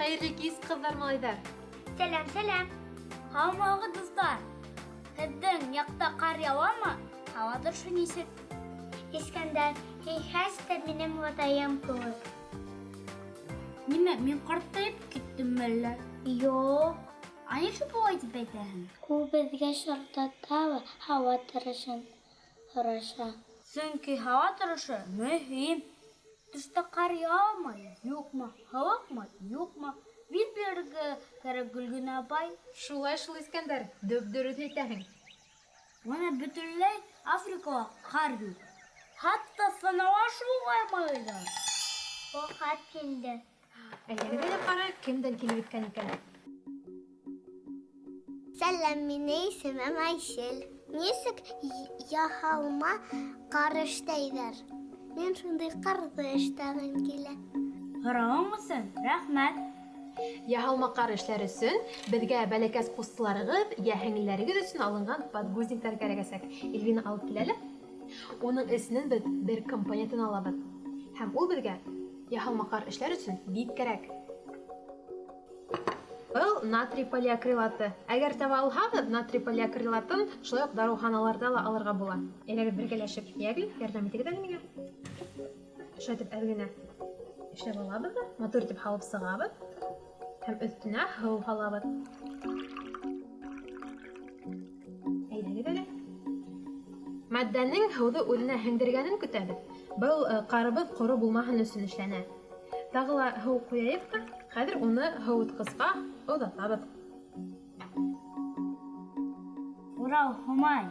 Хәйерле кис, ҡыҙҙар, малайҙар. Сәләм, сәләм. Һаумыһығыҙ, дуҫтар. Һеҙҙең яҡта ҡар яуамы? Һауа торошо нисек? Искәндәр, һин һис тә минең атайым кеүек. Нимә, мин ҡартайып киттемме әллә? Юҡ. Ә нишләп улай тип әйтәһең? Ул беҙгә шалтырата ла һауа торошон һораша. Сөнки һауа торошо мөһим. Тышта ҡар яуамы, юҡмы, һыуыҡмы, юҡмы? Бит белергә кәрәк, Гөлгенә апай. Шулай шул, Искәндәр, дөп-дөрөҫ әйтәһең. Бына бөтөнләй Африкала ҡар юҡ. Хатта санала шыуғаймайҙар. Был хат килде. Әйҙәгеҙ әле ҡарайыҡ, кемдән килеп еткән икән? Сәләм, минең исемем Айсел. Нисек яһалма ҡар эшләйҙәр? Мин шундай ҡарҙы эшләгем килә. Һорауың өсөн рәхмәт. Яһалма ҡар эшләр өсөн беҙгә бәләкәс ҡустыларығыҙ йә һеңлеләрегеҙ өсөн алынған подгузниктар кәрәгәсәк. Эльвина алып кил әле. Уның эсенән беҙ бер компонентын алабыҙ. Һәм ул беҙгә яһалма ҡар эшләр өсөн бик кәрәк. Был натрий полиакрилаты. Әгәр таба алһағыҙ, натрий полиакрилатын шулай уҡ дарыуханаларҙа ла алырға була. Әйҙәгеҙ бергәләшеп, йәгеҙ, ярҙам итегеҙ әле миңә. Шулай итеп әҙ генә эшләп алабыҙ ҙа, матур итеп һалып сығабыҙ һәм өҫтөнә һыу һалабыҙ. Әйҙәгеҙ әле. Матдәнең һыуҙы үҙенә һеңдергәнен көтәбеҙ. Был ҡарыбыҙ ҡоро булмаһын өсөн эшләнә. Тағы ла һыу ҡуяйыҡ та, хәҙер уны һыуытҡысҡа оҙатабыҙ. Урал, Һомай,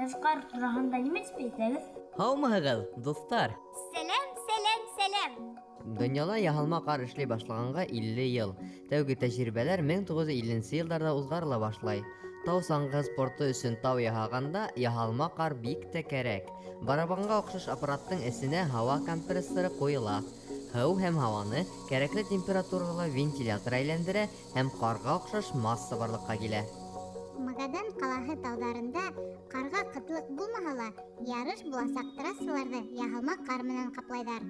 һеҙ ҡар тураһында нимә тип әйтәгеҙ? Һаумыһығыҙ, дуҫтар! Сәләм, сәләм, сәләм! Донъяла яһалма ҡар эшләй башлағанға 50 йыл. Тәүге тәжрибәләр 1950 йылдарҙа уҙғарыла башлай. Тау саңғы спорты өсөн тау яһағанда яһалма ҡар бик тә кәрәк. Барабанға оҡшаш аппараттың эсенә һауа компрессоры ҡуйыла. Һыу һәм һауаны кәрәкле температурала вентилятор әйләндерә һәм ҡарға оҡшаш масса барлыҡҡа килә. Магадан ҡалаһы тауҙарында ҡарға ҡытлыҡ булмаһа ла, ярыш буласаҡ трассаларҙы яһалма ҡар менән ҡаплайҙар.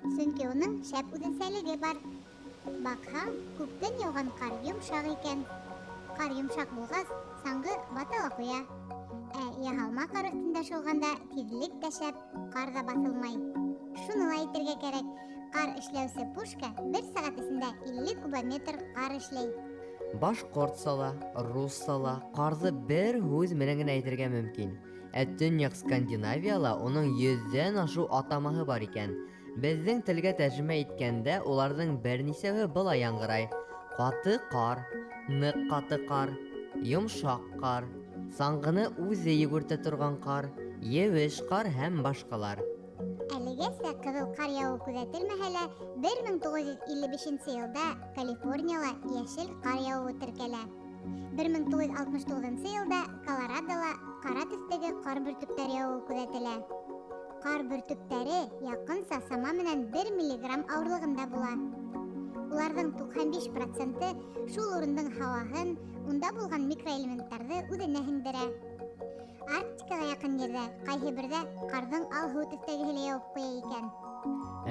Сөнки уның шәп үҙенсәлеге бар. Баҡһаң, күктән яуған ҡар йомшаҡ икән. Ҡар йомшаҡ булғас, саңғы бата ла ҡуя. Ә яһалма ҡар өҫтөндә шыуғанда тиҙлек тә шәп, ҡар ҙа баҫылмай. Шуны ла әйтергә кәрәк, ҡар эшләүсе пушка бер сәғәт эсендә 50 кубометр ҡар эшләй. Башҡортса ла, русса ла ҡарҙы бер һүҙ менән генә әйтергә мөмкин. Ә Төньяҡ Скандинавияла уның 100-дән ашыу атамаһы бар икән. Беҙҙең телгә тәржемә иткәндә уларҙың бер нисәүһе былай яңғырай: ҡаты ҡар, ныҡ ҡаты ҡар, йомшаҡ ҡар, саңғыны үҙе йүгертә торған ҡар, еүеш ҡар һәм башҡалар. Әлегәсә ҡыҙыл ҡар яуы күҙәтелмәһә лә, 1955 йылда Калифорнияла йәшел ҡар яуы теркәлә. 1969 йылда Колорадола ҡара төҫтәге ҡар бөртөктәре яуы күҙәтелә. Ҡар бөртөктәре яҡынса сама менән 1 миллиграмм ауырлығында була. Уларҙың 95% шул урындың һауаһын, унда булған микроэлементтарҙы үҙенә һеңдерә. Арктикаға яҡын ерҙә ҡайһы берҙә ҡарҙың алһыу төҫтәгеһе лә яуып ҡуя икән.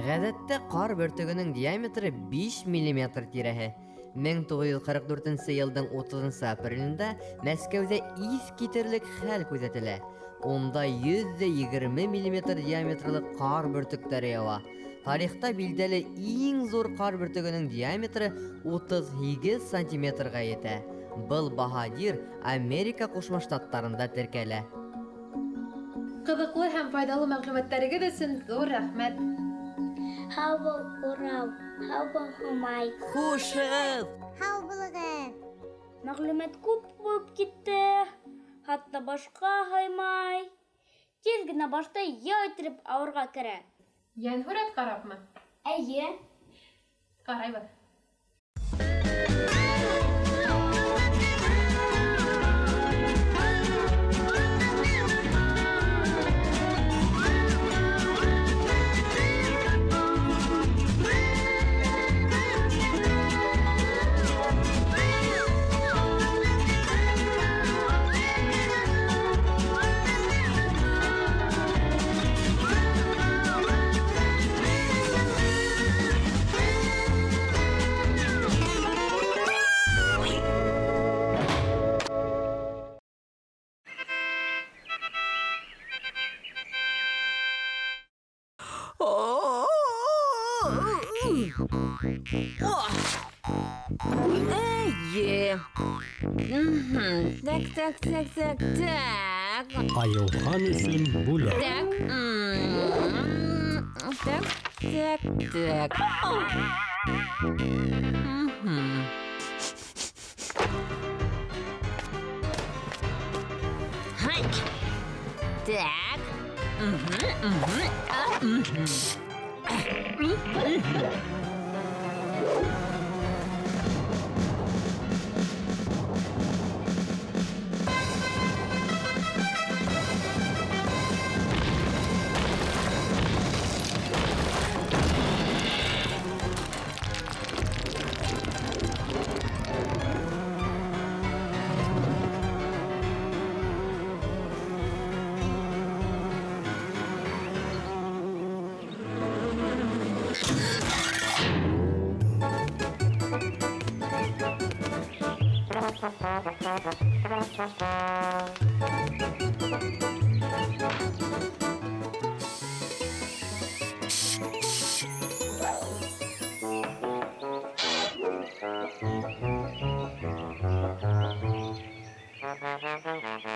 Ғәҙәттә ҡар бөртөгөнөң диаметры 5 миллиметр тирәһе. 1944 йылдың 30 апрелендә Мәскәүҙә иҫ китерлек хәл күҙәтелә. Унда 120 миллиметр диаметрлы ҡар бөртөктәре яуа. Тарихта билдәле иң ҙур ҡар бөртөгөнөң диаметры 38 сантиметрға етә. Был баһадир Америка Ҡушма Штаттарында теркәлә. Ҡыҙыҡлы һәм файҙалы мәғлүмәттәрегеҙ өсөн ҙур рәхмәт. Һау бул, Урал, һау бул, Һомай. Хушығыҙ! Һау булығыҙ! Мәғлүмәт күп булып китте, хатта башҡа һыймай. Тиҙ генә башты йыл иттереп ауырға кәрәк. Йәнһүрәт ҡарапмы? Эйе. Ҡарайбыҙ. Эйе. Так, так, так, так, так. Айыухан өсөн бүләк. Так. Так, так, так. Хай. Так. Ай, ай, ай, ай, ай, ай.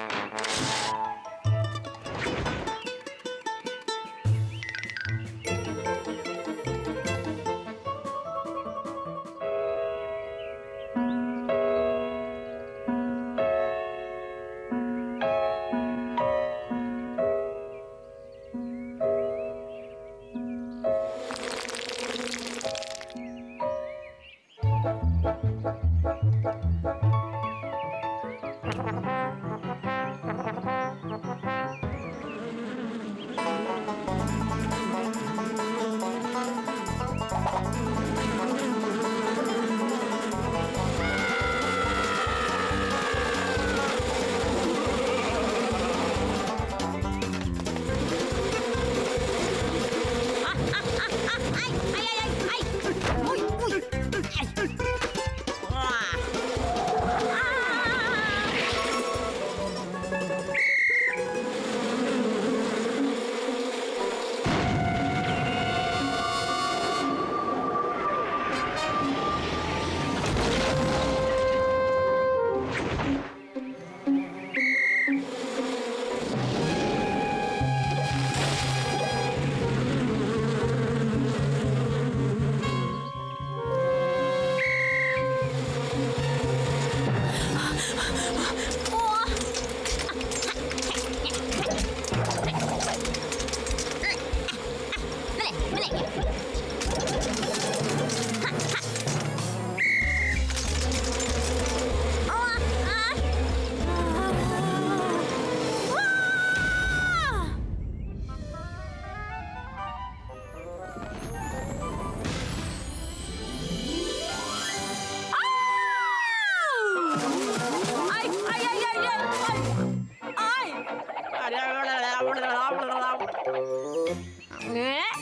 Ай.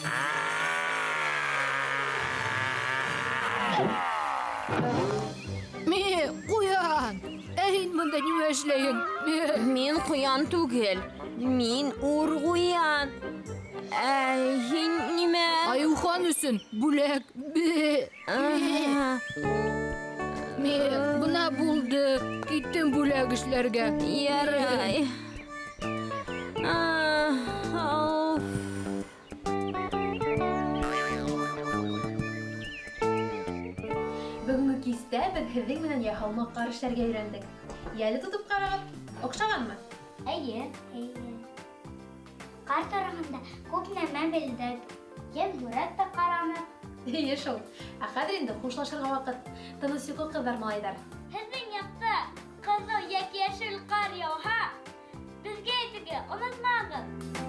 Ме, ҡуян! Ә һин бында нимә эшләйһең? Ме. Мин ҡуян түгел. Мин ур ҡуян. Ә һин нимә? Айыухан өсөн бүләк. Ме. Ме, бына булды. Киттем бүләк эшләргә. Ярай. Ауф. Бөгөнгө кистә беҙ һеҙҙең менән яһалма ҡар эшләргә өйрәндек. Йәле тотоп ҡарағыҙ, оҡшағанмы? Эйе, эйе. Ҡар тураһында күп нәмә белдек. Йәм һүрәт тә ҡараныҡ. Эйе шул. Ә хәҙер инде хушлашырға ваҡыт. Тыныс йоҡо, ҡыҙҙар, малайҙар. Һеҙҙең яҡта ҡыҙыл йәки йәшел ҡар яуһа, беҙгә әйтергә онотмағыҙ.